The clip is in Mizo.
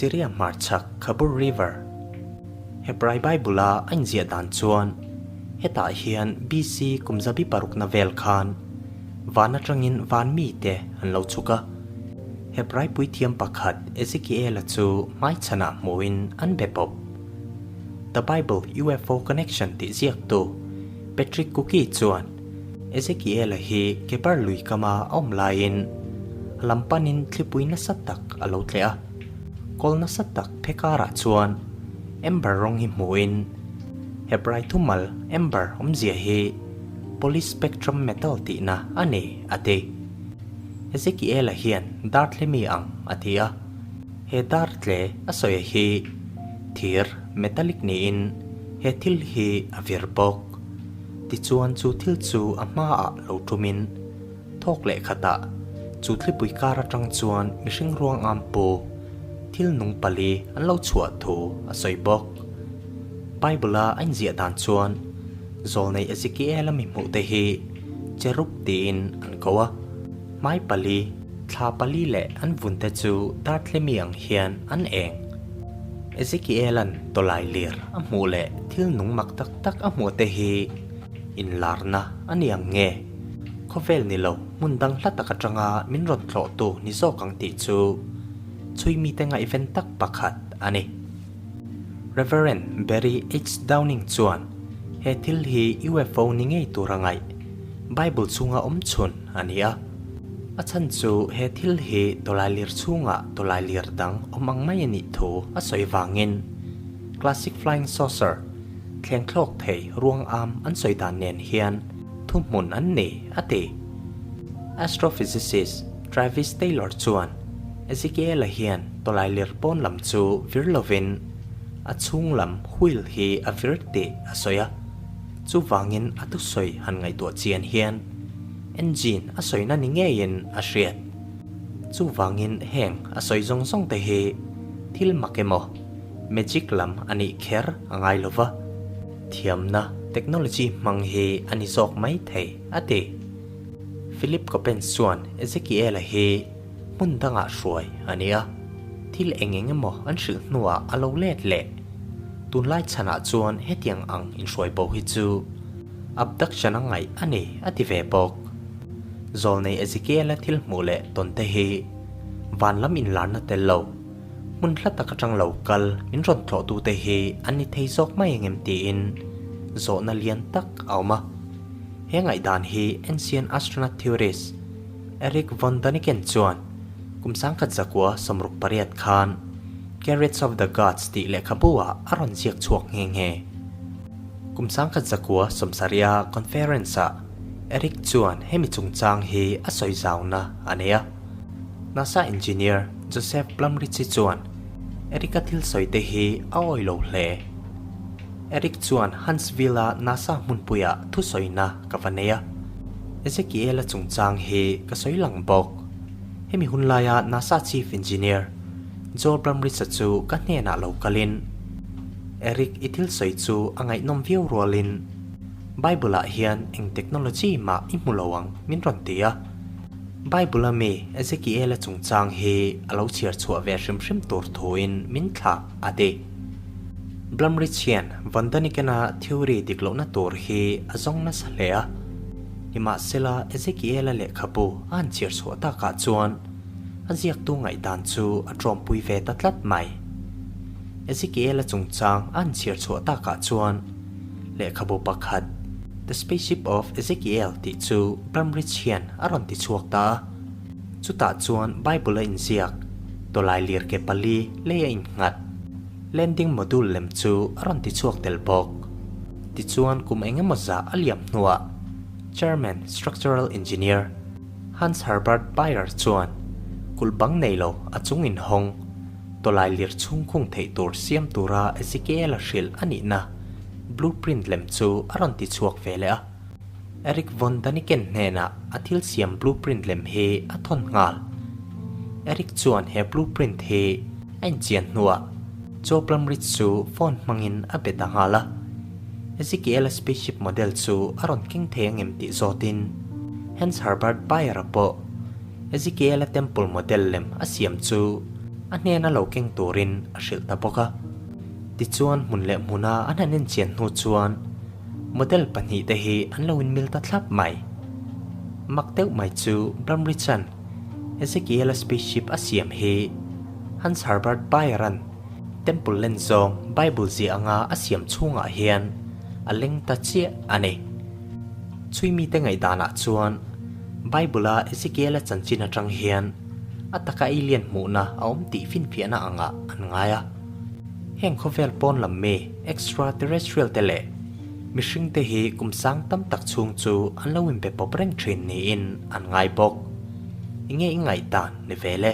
Syria hmarchhak Khabur River. Hebrai Bible-a a inziah dan chuan hetah hian BC kum zabi parukna vel khan van atangin van mite an lo chhuk a. Hebrai puithiam pakhat Ezekiel-a chu hmaichhanah hmuhin an be pawp. The Bible UFO Connection tih ziaktu Patrick Cookie chuan Ezekiel-a hi Kebar lui kama a awm laiin a lam panin thlipui nasa tak a lo tleh a. Kawl nasa tak phe karah chuan Ember rawng hi hmuhin Hebrai thumal Ember awmzia hi Polyspectrum metal tihna a ni, a ti. Ezekiel-a hian dar tle mi ang a ti a. He dar tle a sawi hi thir, metallic, niin he thil hi a vir bawk. Tichuan chu thil chu a hmaah lo tumin thawk leh khatah chu thlipui kar atang chuan mihring ruang am pu thil nung pali an lo chhuah thu a sawi bawk. Bible-a a inziah dan chuan Zawlnei Ezekiel-a mi hmuhte hi cherub tiin an ko a, hmai pali, thla pali leh an vunte chu darthlemi ang hian an eng. Ezekiel-a'n tawlai lir a hmuh leh thil nung mak tak tak a hmuhte hi inlarna a ni ang nge? Khawvel ni lo hmun dang hla tak atanga min rawn tlawhtu ni zawk ang tih chu chhui mite ngaihven tak pakhat a ni. Reverend Barry H. Downing chuan he thil hi UFO ni ngei tur a ngaih, Bible chhunga awm chhun a ni a. A chhan chu he thil hi tawlailir chhunga tawlailir dang awm ang mai a nih thu a sawi vangin Classic Flying Saucer, thleng thlawk thei ruang am an sawi dan nen hian thuhmun an ni, a ti. Astrophysicist Travis Taylor chuan Ezekiel-a hian tawlailir pawn lam chu vir lovin a chhung lam wheel hi a vir tih a sawi a. Chuvangin a thusawi han ngaihtuah chian hian engine a sawina ni ngeiin a hriat. Chuvangin heng a sawi zawng zawng te hi thil mak emaw magic lam a nih kher a ngai lova, thiamna technology hmang hi a ni zawk mai thei a ti. Philip Coppens chuan Ezekiel-a hi hmun dangah hruai a ni a, thil eng eng emaw an hrilh hnuah a lo let leh. Tunlai chhanah chuan hetiang ang inhruai bo hi chu abduction a ngaih a ni a ti ve bawk. Zawlnei Ezekiel-a thil hmuh leh tawn te hi van lam inlarna tel lo, hmun hla tak atang lo kal min rawn tlawhtute hi an ni thei zawk mai engem tiin zawhna lian tak a awm a. He ngaihdan hi ancient astronaut theorist Erich von Däniken chuan kum 1968 khan Chariots of the Gods tih lehkhabu ah a rawn ziak chhuak nghe nghe. Kum 1970 a conference ah Erich chuan hemi chungchang hi a sawi zauna a nei a. NASA engineer Joseph Blumrich chuan Erich-a thil sawi te hi a awi lo hle. Eric chuan Huntsville-a NASA hmunpuiah thusawina ka va nei a. Ezekiel-a chungchang hi ka sawi lang bawk. Hemi hun laia NASA Chief Engineer Joel Blumrich-a chu ka hnenah lo kalin, Eric, i thil sawi chu a ngaihnawm viau rualin Bible-ah hian eng technology mah i hmu lo ang min rawn ti a. Bible-a mi Ezekiel-a chungchang hi a lo chhiar chhuah ve hrim hrim tur thuin min thlah a ti. Blumrich hian Von Däniken-a theory dik lohna tur hi a zawng nasa hle a. Nimahsela, Ezekiel-a lehkhabu a han chhiar chhuah takah chuan a ziaktu ngaihdan chu a ṭawmpui ve ta tlat mai. Ezekiel-a chungchang a han chhiar chhuah takah chuan lehkhabu pakhat, The Spaceship of Ezekiel tih chu Blumrich hian a rawn ti chhuak ta a. Chutah chuan Bible-a inziak, tawlai lir ke pali lei a innghat. Landing module lem chu a rawn ti chhuak tel bawk. Tichuan kum eng emaw zah a liam hnuah Chairman Structural Engineer Hans Herbert Bayer chuan kulh bang nei lo a chung inhawng tawlai lir chhung khung theih tur siam tura Ezekiel-a hrilh a nihna blueprint lem chu a rawn ti chhuak ve leh a. Eric von Daniken hnenah a thil siam blueprint lem hi a thawn nghal. Eric chuan he blueprint hi a inchian hnuah Joe Plumridge chu phone hmangin a be ta nghal a. Ezekiel-a spaceship model chu a rawn keng thei angem tih zawtin Hans Herbert Bayer-a pawh Ezekiel-a temple model lem a siam chu A hnena lo keng turin a hrilh ta bawk a. Tichuan hmun leh hmuna an han enchian hnu chuan model pahnihte hi an lo inmil ta thlap mai. Mak deuh mai chu Bramrich-a'n Ezekiel-a spaceship a siam hi Hans Herbert Bayer-a'n Temple len zawng Bible ziah anga a siam chhungah hian a leng ta chiah a ni. Chhui mite ngaihdanah chuan Bible-a Ezekiel-a chanchin atang hian a taka alien hmuhna a awm tih finfiahna angah an ngai a. Heng khawvel pawn lam mi extraterrestrial te leh mihring te hi kum sang tam tak chhung chu an lo inbe pawp reng thin niin an ngai bawk. Enge i ngaihdan ni ve le?